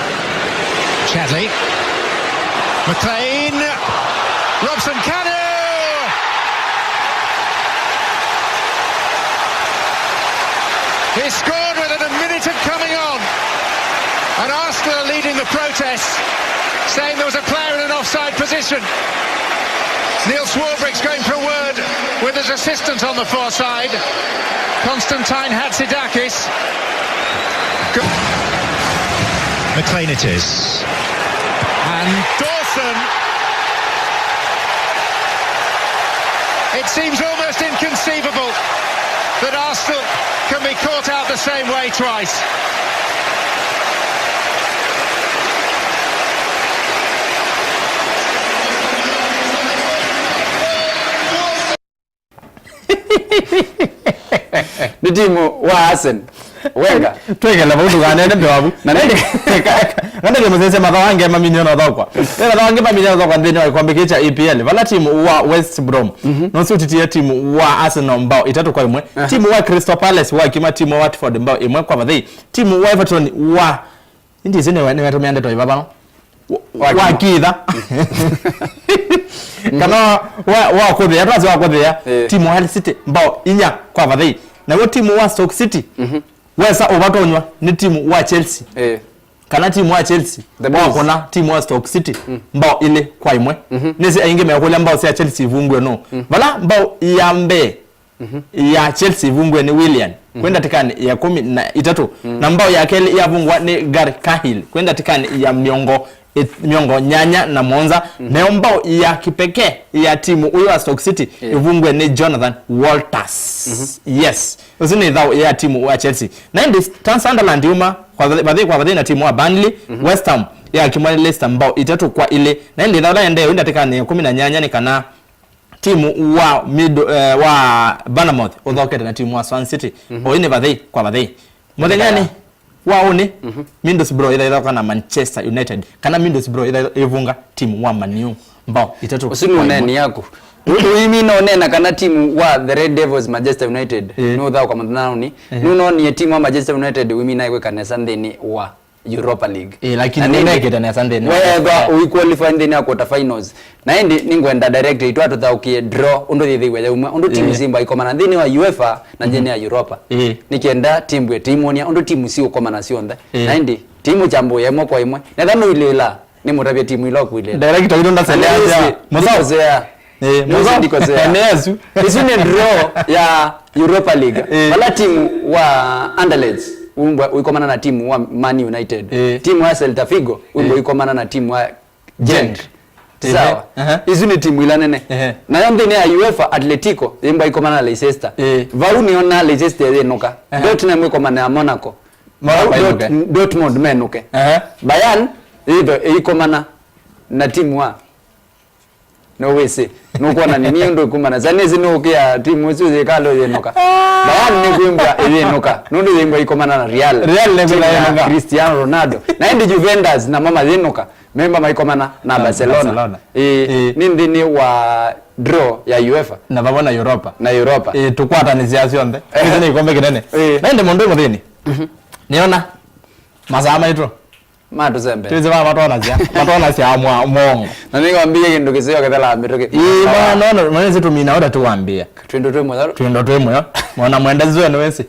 Chadli. McLean. Robson Kanu! He scored within a minute of coming on. And Arsenal are leading the protests, saying there was a player in an offside position. Neil Swarbrick's going for a word with his assistant on the far side, Constantine Hatzidakis. McLean it is. And Dawson. It seems almost inconceivable that Arsenal can be caught out the same way twice. Nĩ timu wa Arsenal. Wenger. Twekele vau ndũkanene mbee wavu. Na nĩ- Kandeke mũsese mathawa nge maminio na thokwa. Ena mathawa nge maminio na thokwa nthĩnĩ wa ikombe kĩĩ kya E P L. Vala timu wa West Brom. Mhm. Nũsũtitie timu wa Arsenal mbao itatũ kwa ĩmwe. Aha. Timu wa Crystal Palace wakima timu wa Watford mbao ĩmwe kwa vathei. Timu wa Everton wa Indi isu nĩwe, nĩwe tũmĩa ndeto ivavano. Wa- Wakima. Wakitha. Kana wa, wa kũthĩa, twasĩ wa kũthĩa. Eh. Timu wa Hull City, mbao inya kwa vathei. Naguo timu wa Stoke City, mhm, wesa ũvatonywa nĩ timu wa Chelsea. Eh. Kana timu wa Chelsea, the Blues, wakũna timu wa Stoke City, mm, mbao ilĩ kwa ĩmwe. Mhm. Nĩsĩ aingĩ mekũlya mbao sya Chelsea ivungue nũ. Mm. Vala mbao ya mbee, mhm, ya Chelsea ivungue nĩ Willian, mhm, kwĩ ndatĩkanĩ ya ĩkũmi na itatũ, mm, na mbao ya kelĩ yavungwa nĩ Gary Cahill kwĩ ndatĩkanĩ ya mĩongo, mĩongo nyanya na mũonza, mhm, nayo mbao ya kĩpekee ya timu ũyũ wa Stoke City, yeah, ivungue nĩ Jonathan Walters. Mhm. Yes. Ũsu nĩ thau ya timu wa Chelsea. Na ĩndĩ ta Sunderland yuma kwa vathĩ, vathĩ kwa vathĩ na timu wa Burnley, mhm, West Ham yakimwa nĩ Leicester mbao itatũ kwa ilĩ. Na ĩndĩ thau ĩla ĩendee ĩu ndatĩkanĩ ya ĩkũmi na nyanya nĩ kana timu wa middle, eh, wa Bournemouth ũthokete na timu wa Swansea City. Mhm. Oyu nĩ vathei kwa vathei. Mũthenyanĩ wa ũnĩ, mhm, Middlesbrough ĩtha ĩthoka na Manchester United, kana Middlesbrough ĩtha ĩvunga timu wa Man U mbao itatũ kwa ĩmwe. Ũsu nĩ ũneeni yaku. Ũimi nonena kana timu wa the Red Devils Manchester United, eh, nũthaũka mũthenyanĩ. Eh. Nũnonie timu wa Manchester United wĩmina ĩkwĩka nesa nthĩnĩ wa Europa League. Eh, lakini na nĩ nĩnekĩte nesa nthĩnĩ wa wethwa F A. Ũiqualify nthĩnĩ wa quarter finals. Na ĩndĩ nĩngwenda director itũ atũthaũkie draw ũndũ yĩthĩiwe yaumwa, ũndũ timu, eh, simba ikomana nthĩnĩ wa UEFA na, mhm, nthĩnĩ ya Europa. Eh. Nĩkenda timbue timuonia ũndũ timu siũkomana syonthe. Eh. Na ĩndĩ timu kyambũĩa ĩmwe kwa ĩmwe. Netha nũilĩla, nĩmũtavye timu ila ũkwĩlĩla. Director witũ ndaselea. Na nĩwĩsĩ, mũsao, ndikosea. Eh, nĩwĩsĩ ndikosea. Nĩ Yesu. Isu nĩ draw ya Europa League. Eh. Vala timu wa Anderlecht umbwa ũikomana na timu wa Man United. Eh. Timu wa Celta Vigo umbwa Eh. ũikomana na timu wa Genk. Genk. Ti sawa? Ehe. Isu nĩ timu ila nene. Ehe. Nayo nthĩnĩ ya UEFA, Atletico yĩmbwa ĩikomana na Leicester. Eh. Vau nĩona Leicester yĩnũka. Ehe. Tottenham ĩkomana na Monaco. Monaco Vau ĩnũke. Dort-, Dortmund menũke. Ehe. Bayern yĩtho ĩikomana na timu wa No wĩsĩ, nũkwona nĩ niĩ ũndũ ĩkumana. Sa nĩsĩ nũkĩa timu ĩsu yĩkalo yĩnũka. Bayern nĩkwĩmbwa ĩyĩnũka. Nũndũ yĩmbwa ĩikomana na Real. Real nĩ Timu ya ĩnũka. Cristiano Ronaldo. Na ĩndĩ Juventus namo mayĩnũka. Memba maikomana na Na Barcelona. Barcelona. Ĩĩ, Ĩĩ. nĩ nthĩnĩ wa draw ya UEFA. Na vamwe na Europa. Na Europa. Ĩĩ, tũkwatanĩsya syonthe. Ehe. Ĩsu nĩ ikombe kĩnene. Ĩĩ. Na ĩndĩ mũndũ mũthĩni. Mhm. Nĩona masaa maitũ. Matũsembe. Twĩsĩ va matwanasya, matwanasya mwa-, mwongo. Na nĩwambie kĩndũ kĩseo kĩthalaa mĩtũkĩ. Ĩĩ, mwana, no, no, no, nĩsĩ tũmina ũrĩa tũwambia. Twĩndũ twĩ mũyo. Twĩndũ twĩ mũyo. Mwana mwenda nzue nĩwĩsĩ.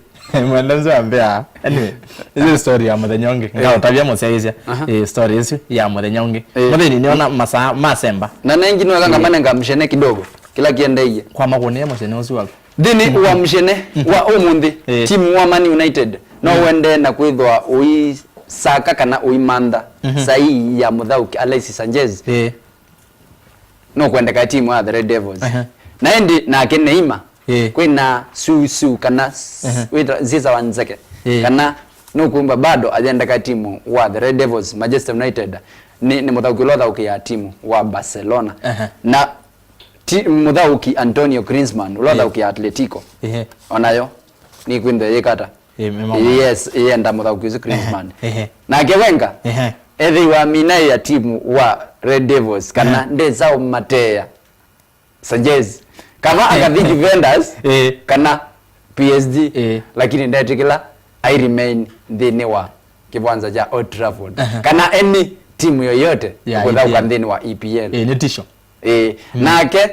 Mwenda nzue ambĩa. Anyway, ĩsĩ story ya mũthenya ũngĩ. Eh. Ngaũtavya mũsyaĩĩsya. Aha. Eh, story ĩsu ya mũthenya ũngĩ. Eh. Mũthĩni nĩona masaa masemba. Na nengi nĩwekanga Eh. manenga mshene kidogo. Kĩla kĩendeie. Kwa makũnĩe mũsyene ũsu waku. Nthĩnĩ wa mshene wa ũmũnthĩ, Eh. timu wa Man United no wende na kwĩthwa ũisaka kana ũimantha Mhm. saii ya mũthaũki Alexis Sanchez. Eh. No kwendeka timu wa the Red Devils. Aha. Na ĩndĩ nake Neymar, Eh. kwĩna susu kana s- Aha. wĩta- nzisa wa nzeke. Eh. Kana no kumba bado ayendeka timu wa the Red Devils, Manchester United. Nĩ, nĩ mũthaũki ũla ũthaũkĩaa timu wa Barcelona. Aha. Na ti mũthaũki Antonio Griezmann, ũla Eh. ũthaũkĩaa Atletico. Ehe. Onayo nĩkwĩnthe yĩkata. Eh, me mama. Yes, yenda mũthaũki ũsu Griezmann. Ehe. Nake Wenger, Ehe. ethĩwa mina ya timu wa Red Devils, kana Ehe. ndesa ũmateea Sanchez. Kava akathi Juventus, Eh. kana P S G, Eh. lakini ndetĩkĩla I remain nthĩnĩ wa kĩwanza kya Old Trafford. Ehe. Kana any timu yoyote Ya kũthaũka E P L. nthĩnĩ wa E P L. Eh, nĩ tisho. Ĩĩ. Mm. Nake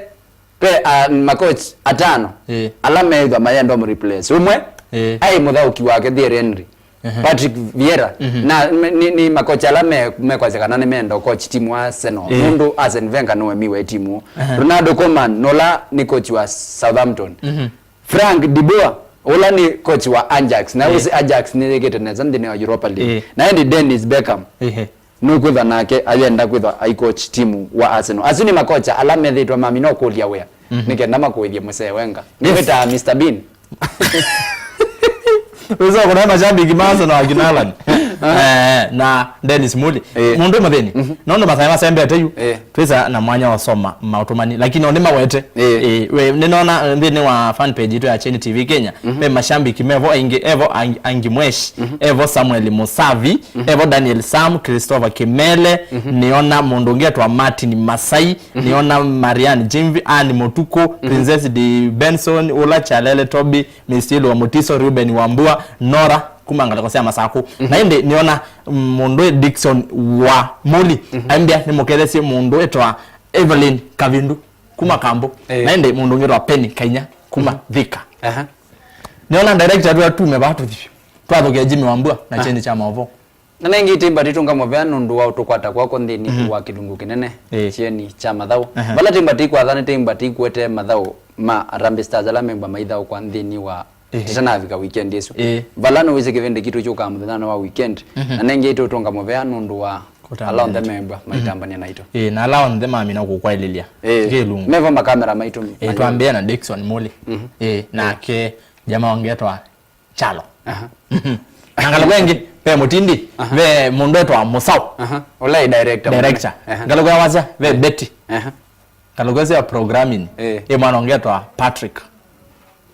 ve, ah, makochi atano Ĩĩ. ala meĩthwa mayenda ũmũreplace. Ũmwe Ĩĩ. aĩ mũthaũki wake Thierry Henry. Ehe. Patrick Vieira. Mhm. Na me- nĩ, nĩ makochi ala me- mekwasya kana nĩmeenda ũkochi timu wa Arsenal. Ĩĩ. Nũndũ Arsene Wenger nĩwemiwe timu. Ehe. Ronaldo Koeman nũla nĩ kochi wa Southampton. Mhm. Frank de Boer ũla nĩ kochi wa Ajax. Na Ĩĩ. wĩsĩ Ajax nĩyĩkĩte nesa nthĩnĩ wa Europa League. Ĩĩ. Na ĩndĩ Dennis Bergkamp. Ĩĩ. Nũkwĩthwa nake ayenda kwĩthwa aikochi timu wa Arsenal. Asu nĩ makocha ala methĩĩtwe mamina ũkũlya wĩa Mhm. nĩ kenda makũĩthye mũsee Wenger. Yes. Nĩwĩtaa Mister Bean. Wĩsa kũnae mashabiki ma Arsenal akina Alan. Eh, na Dennis Muli. Eh. Mũndũ mũthĩni. Mhm. Nondo masaa masembete yu. Eh. Twĩsa na mwanya wa soma maũtũmani. Lakini o nĩ mawete. Eh. Eh, we, nĩnona, eh, nthĩnĩ wa fan page itũ ya Cheni T V Kenya. Mhm. Ve mashabiki mevo aingĩ, evo Ang- Angi Mwesh, Mhm. evo Samuel Musavi, Mhm. evo Daniel Sam, Christopher Kimele, Mhm. nĩona mũndũ ũngĩ etwa Martin Masai, Mhm. nĩona Marian Jimvi, Anne Mutuku, Mhm. Princess D Benson, Ula Chalele Toby, Mistilo wa Mutiso, Ruben Wambua, Nora, kuma ngalĩko sya Masaku. Mhm. Na ĩndĩ nĩona, mm, mũndũ Dickson wa Muli, Mhm. aimbia nĩmũkethesye mũndũ etwa Evelyn Kavindu, kuma Kambu. Eh. Na ĩndĩ mũndũ ũngĩ etwa Penny Kainya, kuma Mhm. Thika. Aha. Nĩona director twatume vaa tũthi. Twathũkĩa Jimmy Wambua na Ah. Cheni cha Maũvoo. Na nengĩ ĩtĩmba tĩtũnga mũvea nũndũ wa ũtũkwata kwako nthĩnĩ Mhm. wa kĩlungu kĩnene Eh. Cheni cha Mathaũ. Aha. Vala tĩmba tĩkwatha nĩ tĩmba tĩkwete mathaũ ma Harambee Stars ala membwa maithaũkwa nthĩnĩ wa Eh. tĩtanavika weekend ĩsu. Eh. Vala nĩwĩsĩ kĩvĩndĩ kitũ kyũkaa mũthenyanĩ wa weekend. Mhm. Na nengĩ ĩtũtũnga mũvea nũndũ wa Kũtambania ala onthe naitũ. membwa Mhm. maitambania naitũ. Eh, na ala onthe mamina kũkwaĩlĩlya. Eh. Kĩlungu. Mevo makamera maitũ. Eh, twambĩa na Dickson Muli. Mhm. Eh, nake jamaa ũngĩ etwa Chalo. Aha. Mhm. Na ngalĩko ĩngĩ, ve Mũtindi, Aha. ve mũndũ etwa Mũsaũ. Aha. Ũla ĩ director. Director. Aha. Ngalĩko ya wasya, ve Betty. Aha. Ngalĩko ĩsu ya programming, Eh. ĩ mwana ũngĩ etwa Patrick.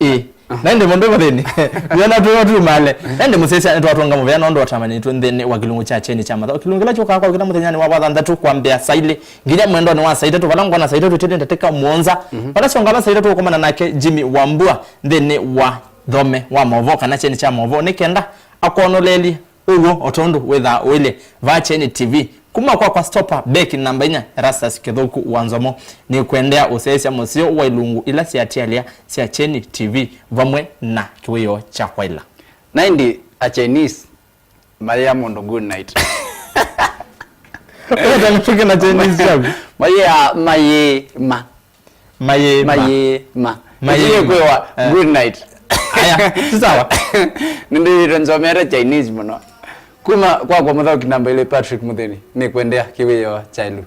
Ĩ. Aha. Na ĩndĩ mũndũ mũthĩni. Nĩona twĩ otu male. Na ĩndĩ mũsyaĩĩsya nĩtwatũnga mũvea nũndũ watambanĩtwe nthĩnĩ wa kĩlungu kya Cheni cha Mathaũ. Kĩlungu kĩla kyũkaa kwa kĩla mũthenyanĩ wa wathanthatũ kwambĩa saa ilĩ nginya mwendonĩ wa saa itatũ, vala ngona saa itatũ ĩtĩlĩ ndatĩka mũonza. Mhm. Vala syongala saa itatũ ũkomana nake Jimmy Wambua nthĩnĩ wa thome wa maũvoo kana Cheni cha Maũvoo nĩ kenda akwonolelye ũw'o o tondũ wĩthaa ũilye vaa Cheni T V. Kuma kwakwa Stopper Beck namba inya, Erastus Kĩthũku wa Nzomo, nĩkwendea ũsyaĩĩsya mũseo wa ilungu ila syatialya sya Cheni T V vamwe na kĩwĩoo kya kwaĩla. Na ĩndĩ a Chinese mayĩa mũndũ good night. Ũtanĩtũke na Chinese kyaku. Mayĩa mayĩma. Mayĩma. Mayĩma. Mayĩma. Ĩyĩkwĩwa Eh. Good night. Aya, ti sawa. Nĩndĩĩtwe nzomete Chinese mũno. Kuma kwakwa mũthaũki namba ilĩ Patrick Mũthĩni, nĩkwendea kĩwĩoo kya ĩlu.